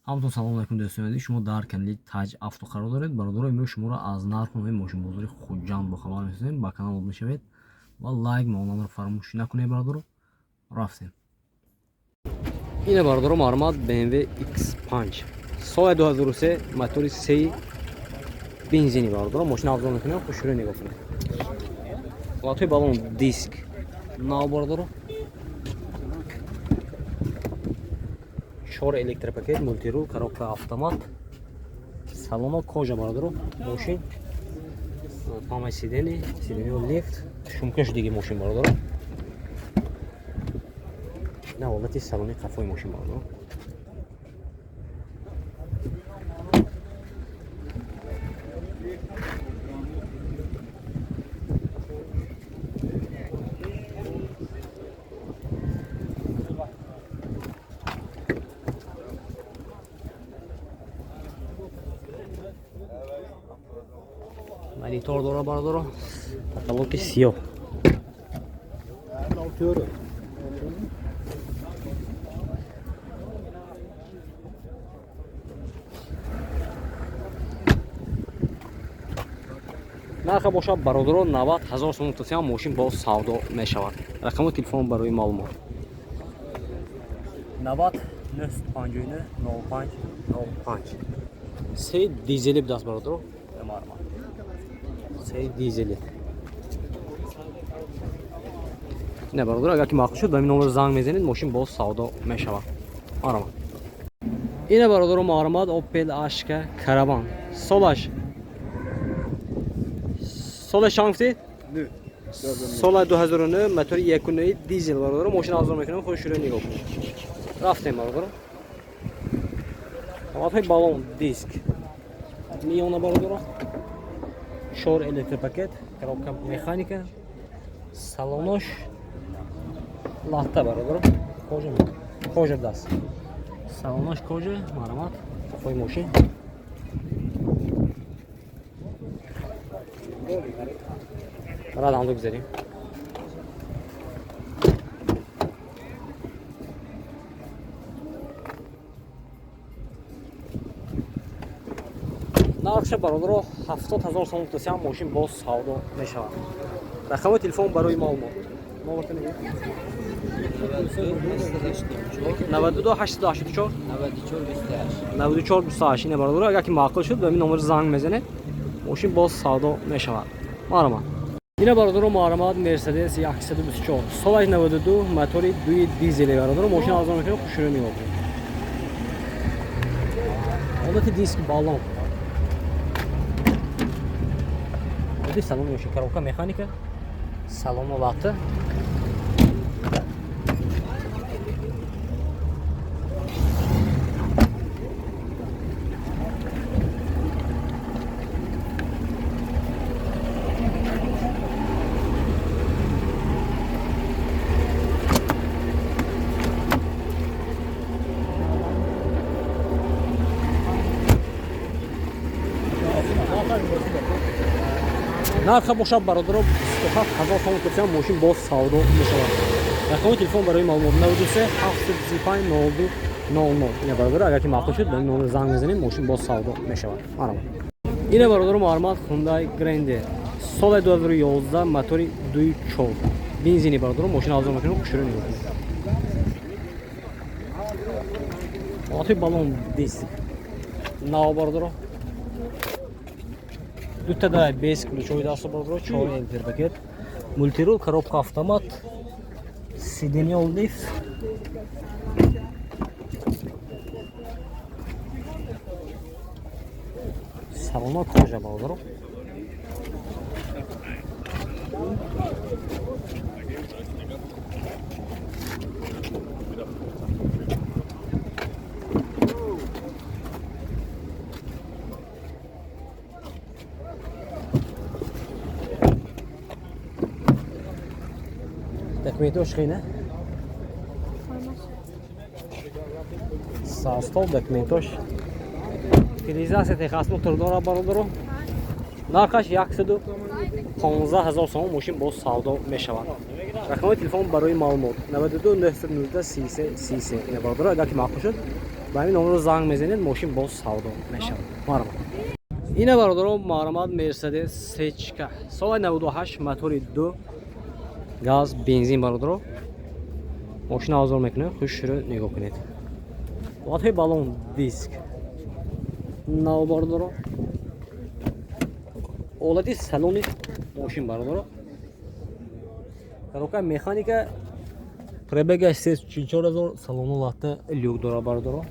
Ҳаматон салом алайкум, дӯстони азиз. Шумо дар канали Таҷ Авто қарор доред. Бародаро, имрӯз шуморо аз нархномаи мошинбозори Хуҷанд бохабар месозем. Ба канал обуна шавед ва лайк монданро фаромӯш накунед, бародаро. Рафтем. Ина, бародаро, марҳамат, BMW X5 соли 2003, мотори 3 бензини, бародаро. Мошина обзор мекунем, хушрӯ нигоҳ кунед. Латои балон, диск нав, бародаро. Чор электропакет, мультирул, коробка автомат, салоно кожа, бародаро. Мошин памай сиденье, сиденье лифт, шумкаш диги мошин, бародаро. На ҳолати салони қафои мошин, бародаро. Монитор дора, бародаро, каталоги сиёҳ. 6 euro. Нарха бошад, бародаро, 90 ҳазор сомон тосиам мошин боз савдо мешавад. Рақами телефон барои маълумот: 90 959 05 05. Се дизели будаст, бародаро. Марҳамат, се дизели. Не, бародаро, агар ки маъқул шуд, ба ин номер занг мезанед, мошин боз савдо мешавад. Марҳамат. Ина, бародаро, марҳамат, Opel Ashka Caravan. Солаш чанд гуфтед? Сола 2009, мотори 1.9 дизел, бародаро. Мошин обзор мекунем, худшуро нигоҳ кунед. Рафтем, бародаро. Ҳолатҳои балон, диск миёна, бародаро. Чор электропакет, коробка механика, салонош латта, бародаро. Кожа, кожа даст. Салонош кожа, марҳамат, қафои мошин. Радамду гузарем. Нархша, бародаро, 70 ҳазор сомон тосиам мошин боз савдо мешавад. Рақами телефон барои маълумот. Номертон мегӯед? 92 884 94 28. 94 28. Ина, бародаро, агар ки маъқул шуд, ба ин номер занг мезанед, мошин боз савдо мешавад. Марҳамат. Ина, бародаро, марҳамат, Мерседес 124, солаш 92, мотори 2 дизели, бародаро. Мошин обзор мекунем, хушрӯ нигоҳ кунед. Ҳолати диск балон, ҳолати салон мошин, коробка механика, салону латта. Нарха бошад, бародаро, 27 ҳазор сомон курсиам мошин боз савдо мешавад. Рақами телефон барои маълумот: 93 735 02 00. Ина, бародаро, агар ки маъқул шуд, ба ин номер занг мезанем, мошин боз савдо мешавад. Марҳамат. Ина, бародаро, марҳамат, Hyundai Grande соли 2011, мотори 2.4 бензини, бародаро. Мошин обзор мекунем, хушрӯ нигоҳ кунед. Ҳолати балон, диск нав, бародаро. Дута да без ключои дасту, бародаро. Чор электропакет, мультирул, коробка автомат, сиденье лифт. Салоно кожа, бародаро. Документош хина состав, документош утилизация, техосмотр дора, бародаро. Нархаш 115 ҳазор сомон, мошин боз савдо мешавад. Рақами телефон барои маълумот: 92 919 33 33. Ина, бародаро, агар ки маъқул шуд. Ба ҳамин номерро занг мезанед, мошин боз савдо мешавад. Марҳамат. Ина бародаро, марҳамат, Мерседес Сечка соли 98, мотори 2, газ, бензин. Бародаро, мошина обзор мекунем, хушро нигоҳ кунед. Латҳои балон, диск нав, бародаро. Олати салони мошин, бародаро, коробка механика, пробега 344 ҳазор, салону латта люк дора, бародаро.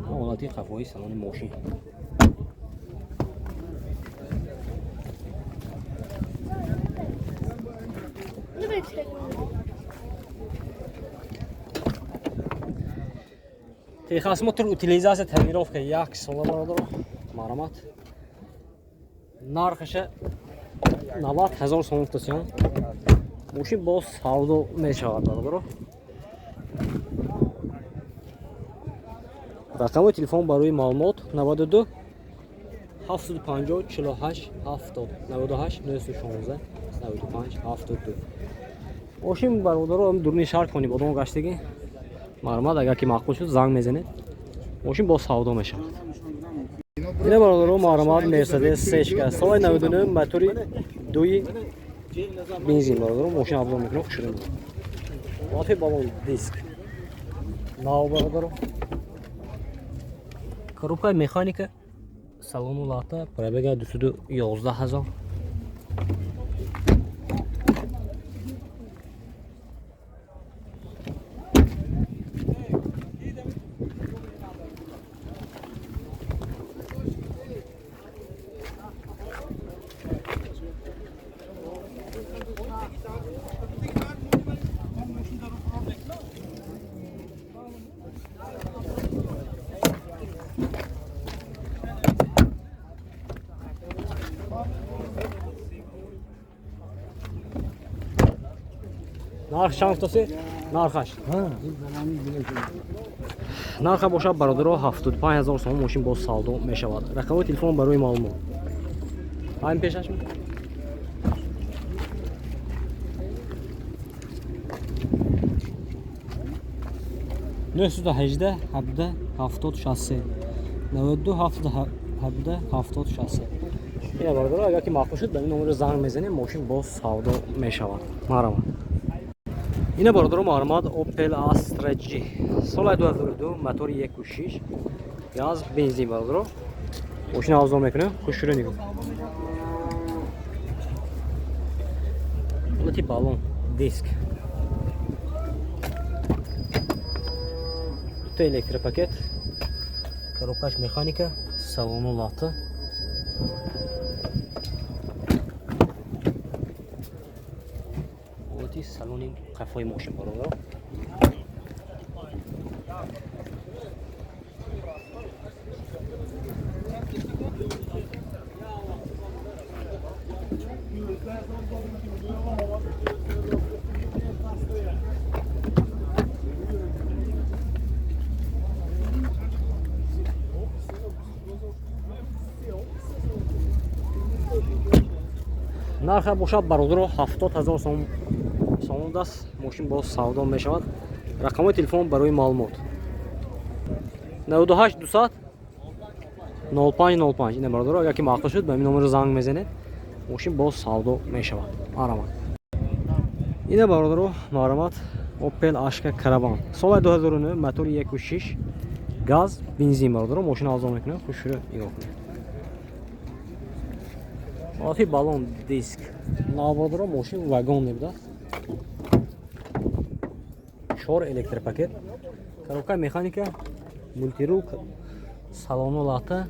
Ҳолати қафои салони мошин. Техосмотр, утилизация, тонировка як сола, бародаро. Марҳамат, нархаша 90 ҳазор сомон гуфтасиён, мошин боз савдо мешавад, бародаро. Рақами телефон барои маълумот: 92 750 48 70, 98 916 95 72. Мошин, бародаро, дуруни шаҳр, Конибодом гаштагӣ. Марҳамат, агар ки маъқул шуд, занг мезанед, мошин боз савдо мешавад. Ина, бародаро, марҳамат, Мерседес Сечка соли 99, мотори дуи, бензин. Бародаро, мошин обзор мекунем, хушрӯ. Латҳои балон, диск нав, бародаро, коробкаи механика, салону лата, пробега 211 ҳазор. Нарх чанд гуфтаси? Нархаш, нарха бошад, бародаро, 75 ҳазор сомон, мошин боз савдо мешавад. Рақами телефон барои маълумот ҳамин пешаш. 918 17 70 63, 92 717 70 63. Ина, бародаро, агар ки маъқул шуд, ба ин номеро занг мезанем, мошин боз савдо мешавад. Марҳамат. Ина, бародаро, марҳамат, Opel Astra G соли 2002, мотори 1.6, газ, бензин. Бародаро, мошина обзор мекунем, хушрӯ нигоҳ. Ҳолати балон, диск, дута электропакет, коробкаш механика, салону лата. Ҳолати салони қафои мошин, бародаро. Нарха бошад, бародаро, 70 ҳазор сомон даст, мошин боз савдо мешавад. Рақамҳои телефон барои маълумот: 98 200 05 05. Ина, бародаро, агар ки маъқул шуд, ба ин номеро занг мезанед, мошин боз савдо мешавад. Марҳамат. Ина, бародаро, марҳамат, Opel Ashka Caravan соли 2009, мотори 1.6, газ, бензин. Бародаро, мошина обзор мекунем, хушрӯ нигоҳ кунед. Ҳолати балон, диск нав, бародаро, мошин вагон мебудааст. Чор электропакет, коробка механика, мультирул, салону лата.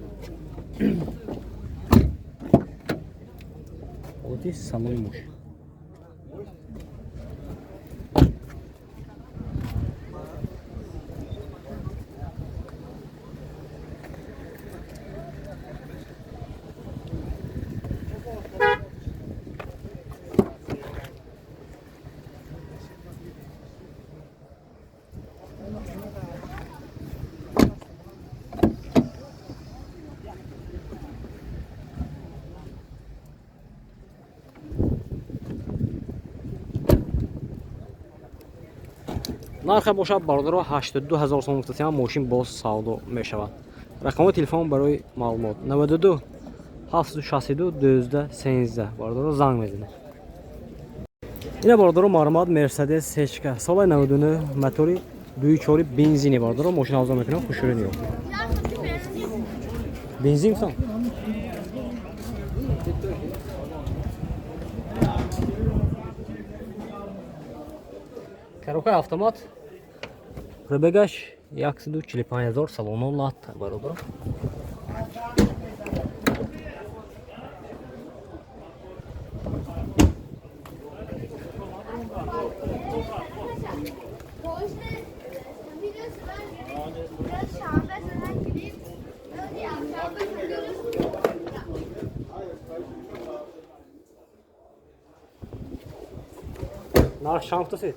Ҳолати салони мошин. Нархе бошад бародаро 82 ҳазор сом гуфтасиам, мошин боз савдо мешавад. Рақами телефон барои маълумот 92 762 12 13, бародаро, занг мезанед. Ина бародаро, марҳамат, Мерседес сечка, соли 99, мотори 2.4 бензини. Бародаро, мошин авзо мекунам, хушрӯ нигоҳ. Бензин гуфтам. Коробка автомат, пробегаш 145 ҳазор, салоно латта, бародаро. Нарх чанд гуфтасед?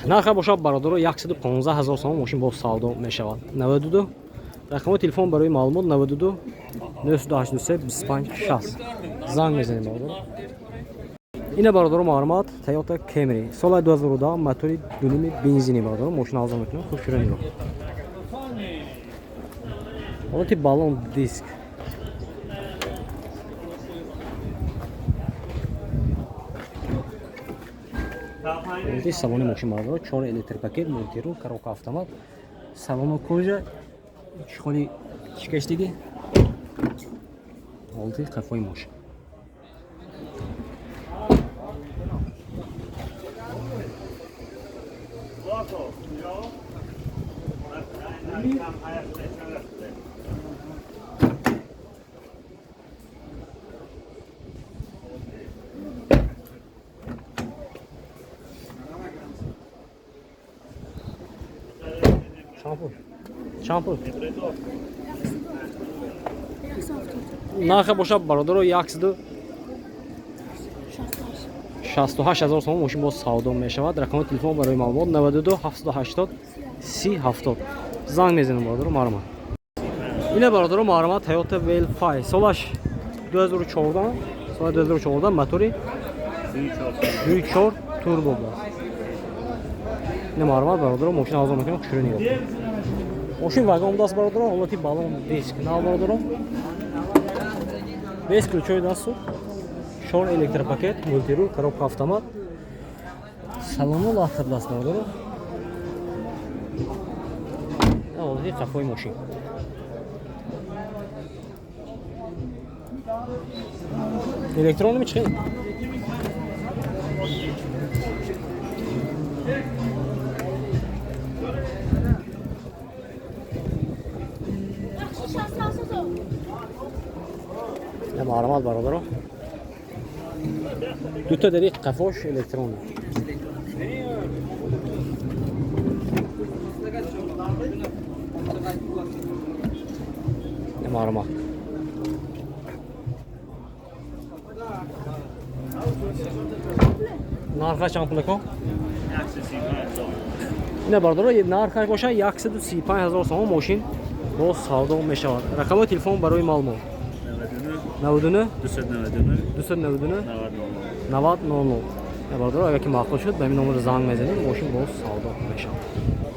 Нарха бошад бародаро 115 ҳазор сомон, мошин боз савдо мешавад. 92, рақами телефон барои маълумот 92 983 25 60, занг мезанем, бародаро. Ина бародаро, марҳамат, Toyota Camry, соли 2010, мотори 2.5 бензини. Бародаро, мошин авзо мекунам, хуб шура нигоҳ. Ҳолати баллон диск. Ҳолати салони мошин, бародаро, чор электропакет, мультирул, коробка автомат, салону кожа, чехоли шикаштагӣ. Ҳолати қафои мошин. Чанд пул? Чанд пул? Нархе бошад бародаро 168 ҳазор сомон, мошин боз савдо мешавад. Рақами телефон барои маълумот 92 780 30 70, занг мезанем, бародаро, марҳамат. Ина бародаро, марҳамат, Toyota Velfire, солаш 2014, соли 2014, мотори 2.4 турбо буд. Ина марҳамат, бародаро, мошин авзо мекунем, хушрӯ нигоҳ. Мошин вагон даст, бародаро, ҳолати баллон диск нав, бародаро. Без ключои дасту, чор электропакет, мультирул, коробка автомат. Салону латтар даст, бародаро. Ҳолати қафои мошин. Электронми чӣ? Марҳамат, бародаро, дута дари қафош электронӣ. Марҳамат. Нархаш чанд пул ако? Ина бародаро, нархаш боша 135 ҳазор сомон, мошин боз савдо мешавад. Рақами телефон барои маълумот 99 299 299 90 00. Бародаро, агар ки маъқул шуд, ба ин номер занг мезанем, мошин боз савдо мешавад.